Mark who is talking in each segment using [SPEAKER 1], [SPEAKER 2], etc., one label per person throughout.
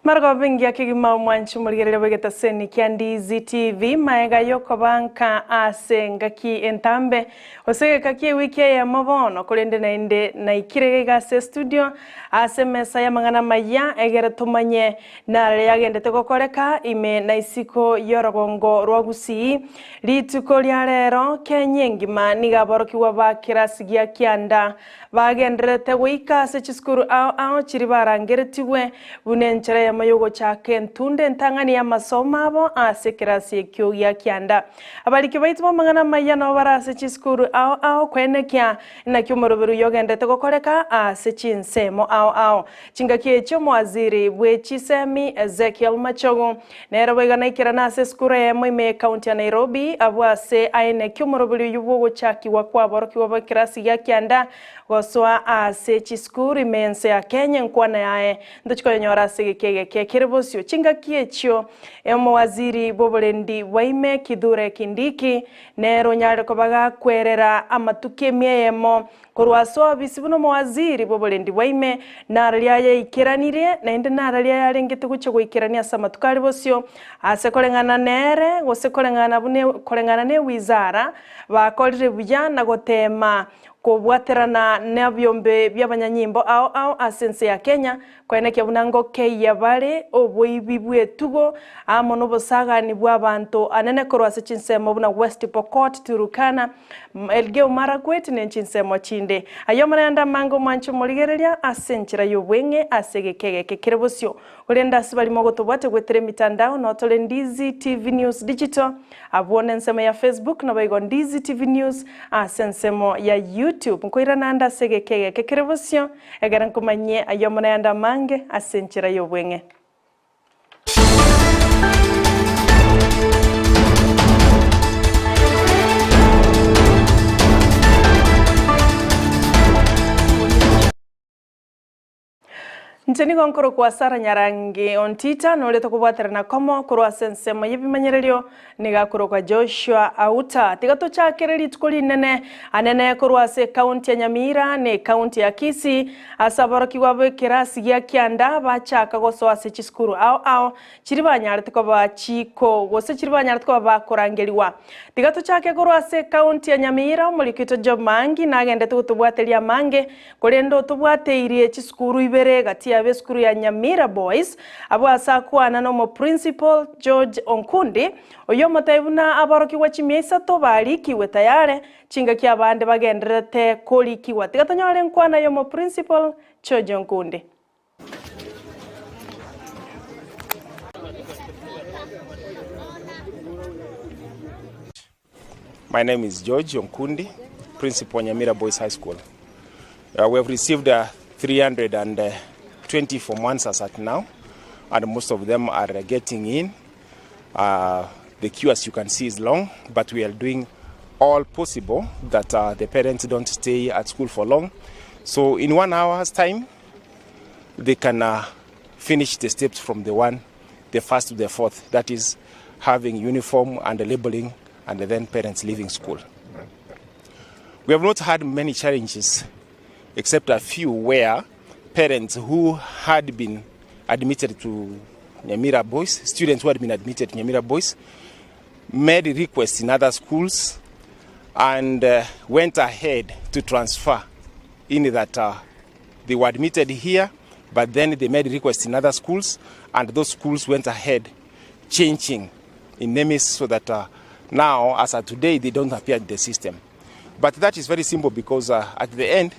[SPEAKER 1] Marogoba engiya kegima omwanchi omorigereria bw'egetaseni kia Ndizi TV maega y'okobanka ase engaki entambe gose egeka ki'ewiki eyemo bono korende naende naikire iga ase estudio ase emesa y'amang'ana amaya egere tomanye nare yagendete gokoreka ime na isiko y'orogongo rwa Gusii rituko ria rero Kenya engima nigo aborokigwa ba kerasi gia kianda Bagendererete goika ase chisukuru ao ao chiria barangeretigwe, buna enchera eyemo y'ogochaka entunda entang'ani y'amasomo abo ase ekerasi ekio gia kianda. Abariki baito b'amang'ana amaya nabo bare ase chisukuru ao ao koenekia naki omoroberi oyio ogenderete gokoreka ase chinsemo ao ao. Chingaki echi omowaziri bwe chisemi Ezekiel Machogu nere boigo naikerana ase esukuru eyemo ime y'ecounty ya Nairobi abwo ase aenekia omoroberi oyio bw'ogochakigwa kw'aborokigwa b'ekerasi gia kianda gosoa ase chisukuru ime y'ense ya Kenya enkwana yaye ntochi koyenyora ase egeka egeke kere bosio. Chingaki echio omowaziri bw'oborendi bwa ime Kithure Kindiki nere onyare koba gakwerera amatuko emia eyemo Korwa ase obisi buna omowaziri bw'oborendi bwa ime, nararia ayaikeranire, naende nararia ayarengete gochia goikerania ase amatuko are bosio, ase koreng'ana nere, gose koreng'ana buna koreng'ana newizara, bakorire buya na goteema kobwaterana nebiombe bi'abanyanyimbo ao ao ase ense ya Kenya, Koenekia buna ngokeyia bare oboibi bw'etugo amo nobosagani bw'abanto anene korwa ase chinsemo buna West Pokot, Turukana, Elgeyo Marakwet ne chinsemo chinde. Ayio amarende amange omwanche omorigereria ase enchera y'obweng'e ase egeka egeke kere bosio. Korende ase barimo ogotobwate goetera emitandao notore Ndizi TV News Digital abwo nensemo ya Facebook naboigo Ndizi TV News ase ensemo ya YouTube. Nkoirana ande ase egeka egeke kere bosio. Ekero nkomanyie ayio amo nayande amange ase enchera y'obweng'e. Inche nigo nkorokwa Sarah Nyarangi Ontita, nore tokobwaterana komo korwa ase ensemo y'ebimanyererio Nigo akorokwa Joshua Auta. Tiga tochakere rituko rinene anene korwa ase ekaunti ya Nyamira na ekaunti ya Kisii ase aborokigwa b'ekerasi gia kianda bachaka gosoa ase chisukuru ao ao chiria banyarete koba chiko gose chiria banyarete koba bakorangerigwa. Tiga tochake korwa ase ekaunti ya Nyamira omoriki oito Job Maangi nagendete gotobwateria amange korende otobwateirie chisukuru ibere gati yabo esukuru ya Nyamira Boys Abwo ase akwana nomoprinsipal George Onkundi, oyio omotebi buna aborokigwa chimia isato barikigwe tayare, chingaki abande bagendererete korikigwa. Tiga tonyore enkwana y'omoprinsipal George Onkundi.
[SPEAKER 2] My name is George Onkundi, Principal Nyamira Boys High School. Uh, we have received uh, 320 form ones as at now, and most of them are uh, getting in. Uh, the queue, as you can see, is long, but we are doing all possible that uh, the parents don't stay at school for long. So in one hour's time, they can uh, finish the steps from the one, the first to the fourth. That is having uniform and labeling and then parents leaving school. We have not had many challenges except a few where parents who had been admitted to Nyamira Boys, students who had been admitted to Nyamira Boys, made requests in other schools and uh, went ahead to transfer in that uh, they were admitted here, but then they made requests in other schools, and those schools went ahead changing in names so that uh, now, as of today, they don't appear in the system. But that is very simple because uh, at the end,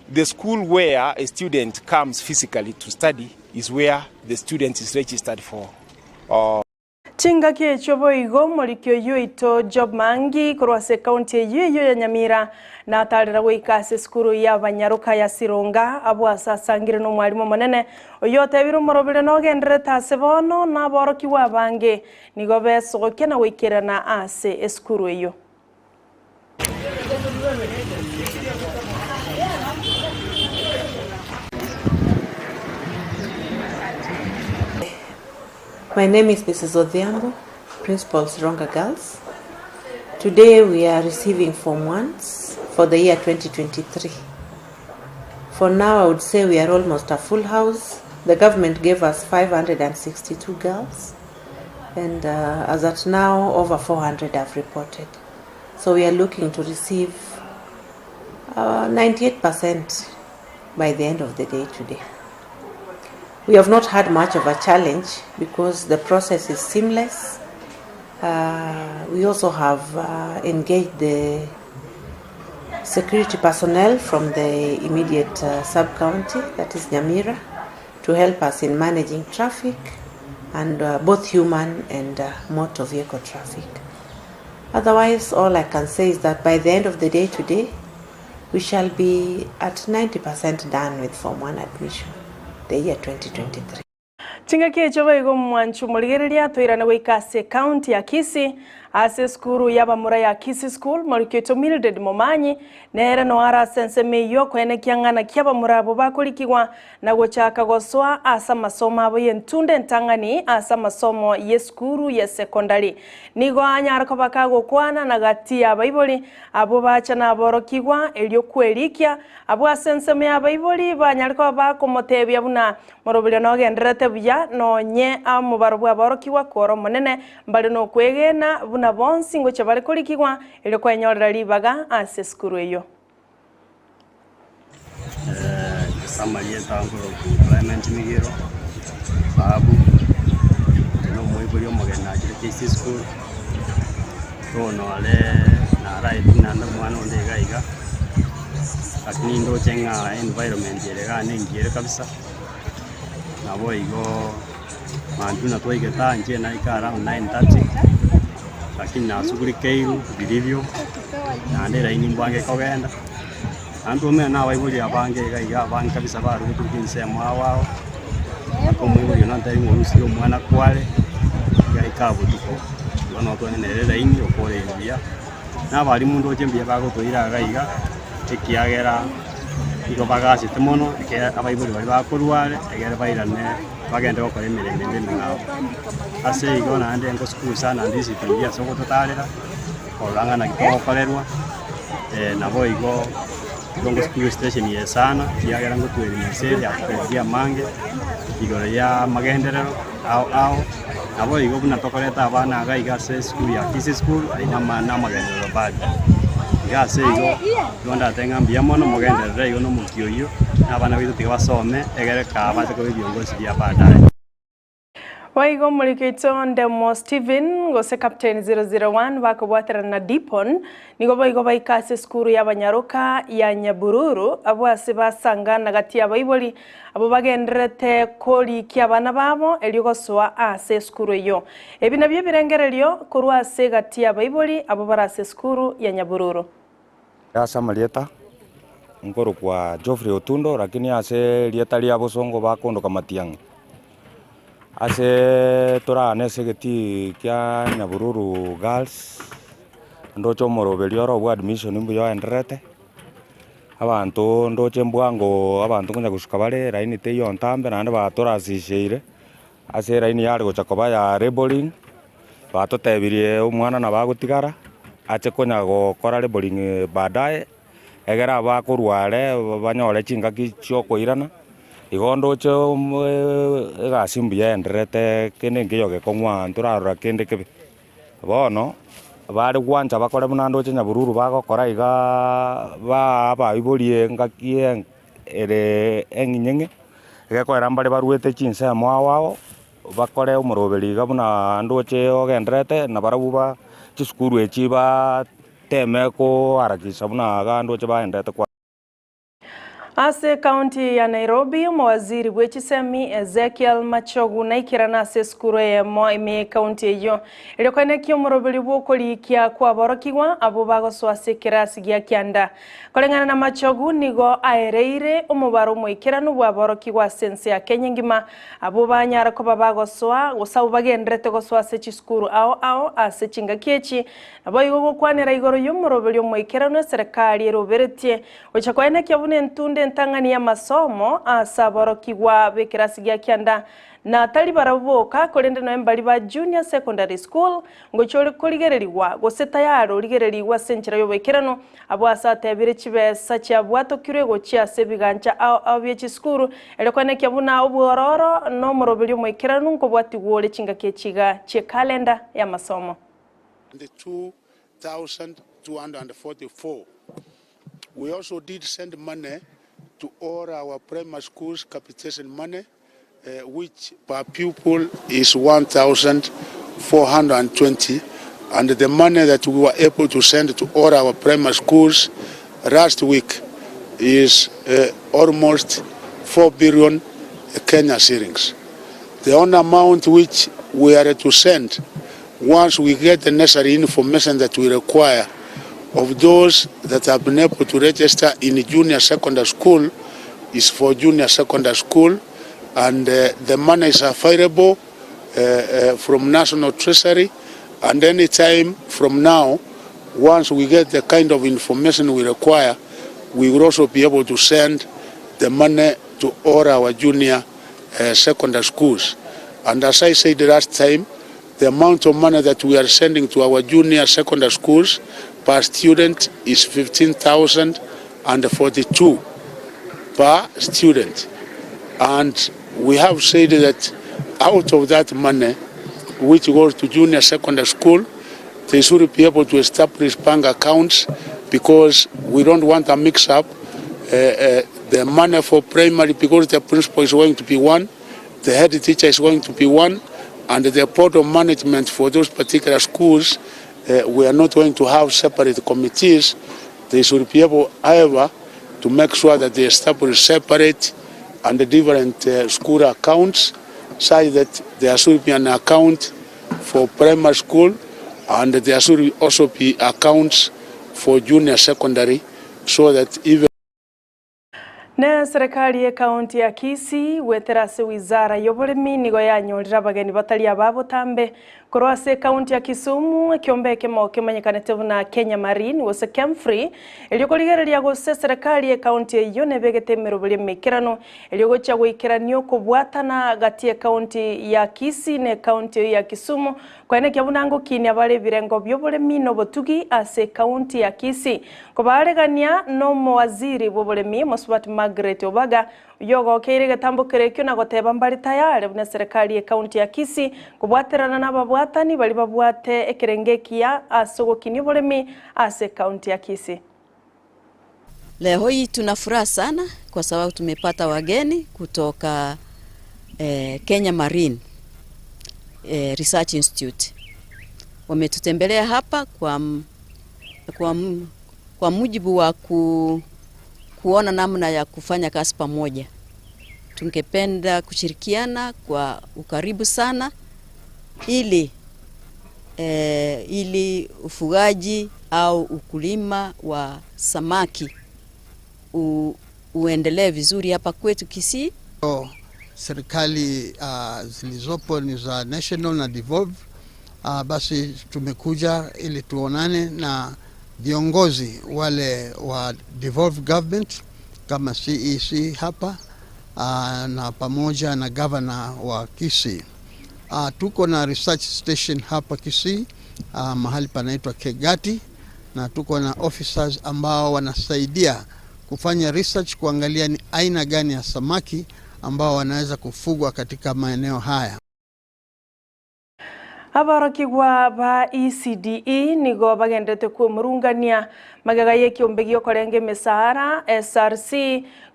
[SPEAKER 2] the school where a student comes physically to study is where the student is registered for. Uh,
[SPEAKER 1] Chingaki echio boigo omoriki oyio oito Job Mangi korwa ase ekaunti eyio eyio ya Nyamira natarera goika ase esukuru y'abanyaroka ya Sironga abwo ase asangire nomwalimu omonene oyio otebire omorobire nogendererete ase bono na aborokigwa abange nigo besogokia na goikerana ase esukuru eyio.
[SPEAKER 3] My name is Mrs. Odhiambo, Principal Sironga Girls. Today we are receiving Form 1s for the year 2023. For now, I would say we are almost a full house. The government gave us 562 girls, and as at now, over 400 have reported. So we are looking to receive 98% by the end of the day today. We have not had much of a challenge because the process is seamless. We also have engaged the security personnel from the immediate sub-county, that is Nyamira, to help us in managing traffic and both human and motor vehicle traffic. Otherwise, all I can say is that by the end of the day today, we shall be at 90% done with Form 1 admission, the year 2023.
[SPEAKER 1] Chingaki echio boigo omwancho morigereria toirane goika ase ecounty ya Kisii ase esukuru y'abamura ya Kisii School moriki oito Mildred Momanyi nere noyo are ase ensemo eyio koenekia ng'a naki abamura abwo bakorikigwa na gochaka gosoa ase amasomo abo y'entunda entang'ani ase amasomo y'esukuru ye secondary. Nigo anyare koba kagokwana na gati y'abaibori abwo bacha naborokigwa erio kwerikia abwo ase ensemo y'abaibori banyare koba bakomotebia buna Moroberio nogendererete buya, nonye omobaro bw'aborokigwa kore omonene, mbare nokwegena buna bonsi ngochia bare korikigwa, erio kwenyorera ribaga ase esukuru eyio.
[SPEAKER 4] Ase amarieta nkorokwa Clement Migiro, Babu, inche na omoibori omogeni nachire KC School, bono are naraetwe naende omwana onde iga iga. Lakini ndoche ng'a environment ere igaa nengiya ere kabisa, naboigo mambia buna twaigete aa inche naika around 9:30, lakini nasugurikeirwe biribio, naende eraini mbwange ekogenda, naende twamenya na abaibori abange iga iga abange kabisa barure korwa chinsemo ao ao, mpaka omoibori one ontebia ng'a orusie omwana kware, iga aike botuko, igo nabo twanye nere eraini okore buya. Na abalimu ndoche mbuya bagotoira iga iga, ekiagera nigo bagasete mono, ekero abaibori baria bakorwa are, egere bairane bagende gokora emeremo ende emeng'ao. Ase igo naende ngosukuru sana ndisiti eria ase ogototarera, korora ng'a naki togokorerwa, naboigo igo ngosukuru estation eye sana, ekiagera ngotwerimisa ere yatotebirie amange, igoro ya amagenderero ao ao. Naboigo buna tokoreta abana iga iga ase esukuru ya Kisii School, ayio namagenderero bado. Iga ase igo, nigo ndatebe ng'a mbuya mono mogenderere igo na omokia oyio, na abana baito tiga basome, egere kaa bache koba ebiongozi bia baadaye.
[SPEAKER 1] Boigo omoriki oito Ndemo Stephen gose Captain 001 bakobwaterana na Dipon Nigo boigo baika ase esukuru y'abanyaroka ya Nyabururu, abwo ase basangana gati y'abaibori abwo bagendererete korikia abana babo erio gosoa ase esukuru eyio. Ebi nabio ebirengererio korwa ase egati y'abaibori abwo bare ase esukuru ya Nyabururu.
[SPEAKER 5] Ase amarieta nkorokwa Geoffrey Otundo lakini ase erieta ria bosongo bakondoka Matiang'i. Ase toragane ase egetii kia Nyabururu Girls, ndoche omoroberi oro bwa admission mbuya oendererete, abanto ndoche mbwango abanto konya gosuka bare line teiyo ntambe naende batorasisheire, ase elaini yare gocha koba ya laboring, batotebirie omwana nabo agotigara, ache konya gokora laboring baadaye. Egere abakorwa are banyore chingaki chiokoirana, igo ndoche egasi mbuya endererete kende nkeiyo gekong'u ntorarora kende kebe. Bono, bare gwancha bakore buna ndoche nyabururu bagokora igaa baa abaibori engaki ere eng'inyeng'e, egekoera mbare barwete chinsemo ao ao, bakore omoroberi iga buna ndoche ogendererete, nabarabwo ba chisukuru echi baa. Teme koharakisha buna abande oche baendete kwa.
[SPEAKER 1] Ase ekaunti ya Nairobi, omowaziri bwe chisemi Ezekiel Machogu naikerane ase esukuru eyemo ime y'ekaunti eyio erio koenekia omoroberio bw'okorikia kw'aborokigwa abwo bagosoa ase ekerasi gia kianda. Koreng'ana na Machogu nigo aereire omobaro omoikeranu bw'aborokigwa ase ense ya Kenya engima abwo banyare koba bagosoa gose abwo bagenderete gosoa ase chisukuru ao ao ase chingaki echi Naboigo gokwanera igoro y'omoroberio omoikeranu eserekari eroberetie, gocha koenekia buna entunda. entang'ani y'amasomo ase aborokigwa b'ekerasi gia kianda na tari barabwo boka korende nonya mbari ba Junior Secondary School ngochia ore korigererigwa gose tayare origererigwe ase enchera y'oboikeranu abwo ase atebire chibesa chiabwatokirwe gochia ase ebigancha ao ao bie chisukuru erio koenekia buna obwororo na omoroberio omoikeranu nkobwatigwa ore chingaki echiga chi'ekalenda y'amasomo.
[SPEAKER 6] 2,244. We also did send money to all our primary schools capitation money which per pupil is 1,420 and the money that we were able to send to all our primary schools last week is almost 4 billion Kenya shillings. The only amount which we are to send once we get the necessary information that we require of those that have been able to register in junior secondary school is for junior secondary school and the money is available from National Treasury and any time from now once we get the kind of information we require we will also be able to send the money to all our junior secondary schools and as I said last time the amount of money that we are sending to our junior secondary schools per student is 15,042 per student and we have said that out of that money which goes to junior secondary school they should be able to establish bank accounts because we don't want a mix up the money for primary because the principal is going to be one, the head teacher is going to be one, and the board of management for those particular schools, we are not going to have separate committees. They should be able, however, to make sure that they establish separate and different school accounts, such that there should be an account for primary school and there should also be accounts for junior secondary, so that even
[SPEAKER 1] Ne serikali y'ekaunti ya Kisii goetera ase wizara y'oboremi nigo yanyorire abageni batari aba botambe korwa ase ekaunti ya Kisumu ekiombe ekemo kemanyekanete buna Kenya Marine gose Kemfri erio korigereria gose serikali y'ekaunti eyio nebegete emeroberi emeikeranu erio gochia goikerania okobwatana gati y'ekaunti ya Kisii na ekaunti eyio ya Kisumu Koenekia buna ngokinia bare ebirengo bi'oboremi na obotugi ase ekaunti ya Kisii. Kobaregania nomowaziri bw'oboremi Mosubati Margaret Obaga, oyio ogokeire egetambokero ekio na goteba mbare tayare buna eserekari y'ekaunti ya Kisii kobwaterana nababwatani baria babwate ekerengo ekiya ase ogokinia oboremi ase ekaunti ya Kisii.
[SPEAKER 7] Leo hii tuna furaha sana kwa sababu tumepata wageni kutoka eh, Kenya Marine eh, Research Institute. Wametutembelea hapa kwa, kwa, kwa mujibu wa ku, kuona namna ya kufanya kazi pamoja. Tungependa kushirikiana kwa ukaribu sana ili eh, ili ufugaji au ukulima wa samaki u, uendelee vizuri hapa kwetu Kisii.
[SPEAKER 8] Serikali zilizopo ni za national na devolved. Basi tumekuja ili tuonane na viongozi wale wa devolved government kama CEC hapa na pamoja na governor wa Kisii. Tuko na research station hapa Kisii mahali panaitwa Kegati na tuko na officers ambao wanasaidia kufanya research kuangalia ni aina gani ya samaki ambao wanaweza kufugwa katika maeneo haya.
[SPEAKER 1] Aborokigwa ba ECDE nigo bagenderete kwemurungania magega y'ekiombe giokorenga emesahara SRC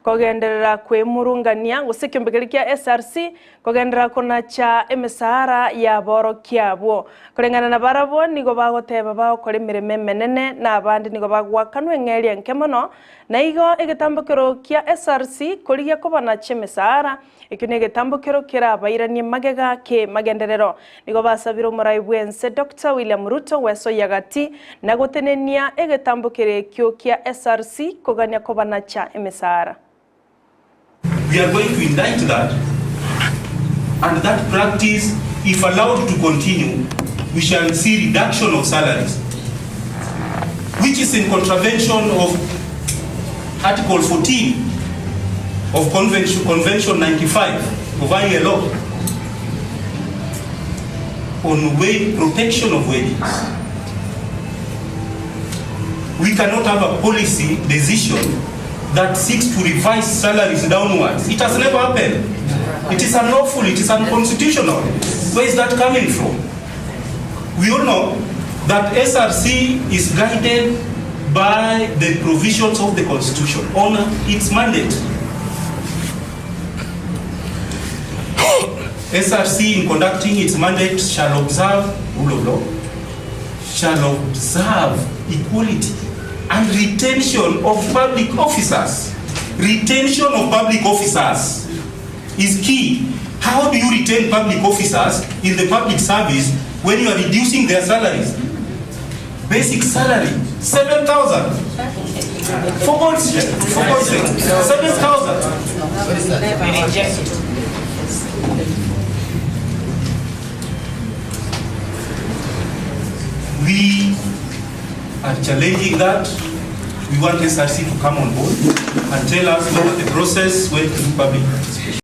[SPEAKER 1] kogenderera kwemurungania gose ekiombe keria kia SRC kogenderera konacha emesahara y'aborokia abwo. Koreng'ana na barabwo nigo bagoteba bagokora emeremo emenene na abande nigo bagoakanwa eng'eria enke mono na igo egetambokero kia SRC korigia kobanacha emesahara ekio na egetambokero kerabairanie magega ke magenderero. Nigo basabire omorai bwense Dr. William Ruto wesoyia gati na gotenenia egetambokero ekio kia SRC kogania kobanacha emesahara.
[SPEAKER 9] We are going to indict that. And that practice, if allowed to continue, we shall see reduction of salaries, which is in contravention of Article 14 of Convention, Convention 95 of ILO on wage protection of wages. We cannot have a policy decision that seeks to revise salaries downwards. It has never happened. It is unlawful, it is unconstitutional. Where is that coming from? We all know that SRC is guided by the provisions of the Constitution on its mandate. SRC in conducting its mandate shall observe rule of law, shall observe equality and retention of public officers. Retention of public officers is key. How do you retain public officers in the public service when you are reducing their salaries? Basic salary, 7,000. For God's sake, for God's sake, 7,000. We are challenging that. We want SRC to come on board and tell us whether the process went through public participation.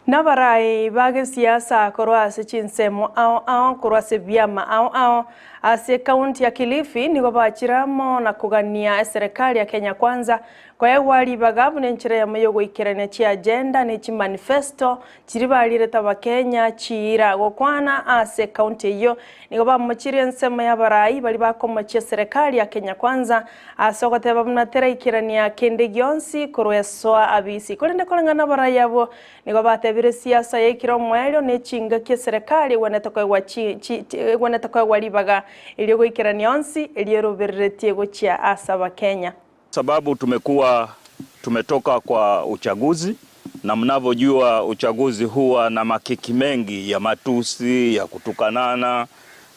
[SPEAKER 1] Nabarai ba gesiasa korwa ase chinsemo ao ao korwa ase ebiama ao ao ase ekaunti ya Kilifi nigo bachire amo na kogania eserekari ya Kenya Kwanza koegwa ribaga buna enchera eyemo yogoikerania chiagenda ne chimanifesto chiria barirete abakenya chiira gokwana ase ekaunti eyio nigo bamochirie ensemo y'abarai baria bakomochia eserekari ya Kenya Kwanza ase ogoteba buna teraikerania kende gionsi korwa esoa abisi. Korende koreng'ana nabarai abwo nigo batebire siasa yaikire omoerio ne chingaki eserekari egwenerete koegwa chi chi egwenerete koegwa ribaga erio goikerania onsi erio erobereretie gochia ase abakenya.
[SPEAKER 10] Sababu tumekuwa tumetoka kwa uchaguzi na mnavyojua uchaguzi huwa na makiki mengi ya matusi, ya kutukanana,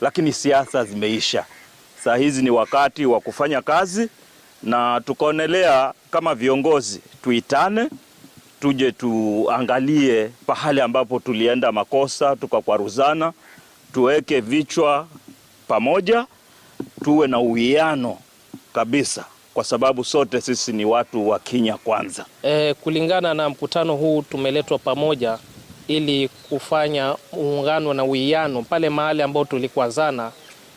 [SPEAKER 10] lakini siasa zimeisha. Saa hizi ni wakati wa kufanya kazi na tukaonelea kama viongozi tuitane, tuje tuangalie pahali ambapo tulienda makosa, tukakwaruzana, tuweke vichwa pamoja, tuwe na uwiano kabisa, kwa sababu sote sisi ni watu wa Kenya Kwanza.
[SPEAKER 11] Kulingana na mkutano huu tumeletwa pamoja ili kufanya muungano na uwiano pale mahali ambao tulikwazana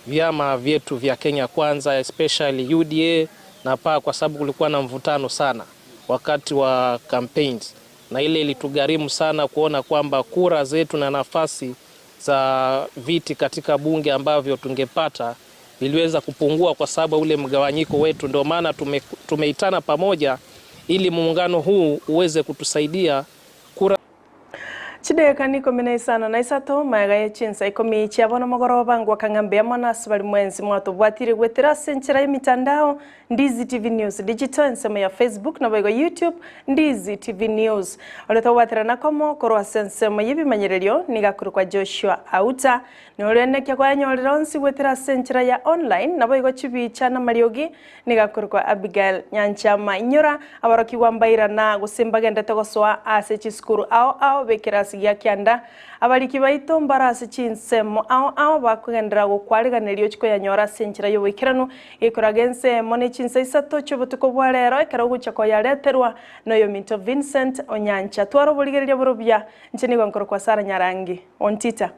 [SPEAKER 11] vyama vyetu vya Kenya Kwanza especially UDA na PA, kwa sababu kulikuwa na mvutano sana wakati wa campaigns, na ile ilitugharimu sana kuona kwamba kura zetu na nafasi za viti katika bunge ambavyo tungepata viliweza kupungua kwa sababu ule mgawanyiko wetu. Ndio maana tumeitana pamoja ili muungano huu uweze kutusaidia kura.
[SPEAKER 1] Chidakika ikomi na isano na isato magega ye chinsa ikomi chia bono mogoroba ngwaka ng'a mbuya mono ase bari mwensi mwatobwatire gwetera ase enchera y'emitandao Ndizi TV News Digital ensemo ya Facebook naboigo YouTube Ndizi TV News. Ore togobwaterana komo korwa ase ensemo y'ebimanyererio nigo akorokwa Joshua Auta. Norendekia kwanyorire onsi goetera ase enchera ya online naboigo chibicha na amariogi nigo akorokwa Abigail Nyanchama. Inyora aborokigwa mbairana gose mbagendete gosoa ase chisukuru ao ao b'ekerasi gia kianda. Abariki baito mbare ase chinsemo ao ao bakogenderera gokwariganeria ochie koyanyora ase enchera y'oboikeranu gekoraga ensemo ne chinsa isato chi'obotuko bwa rero ekero ogochia koyareterwa noyominto Vincent Onyancha. Twara oborigereria bore obuya, inche nigo nkorokwa Sarah Nyarangi. Ontita.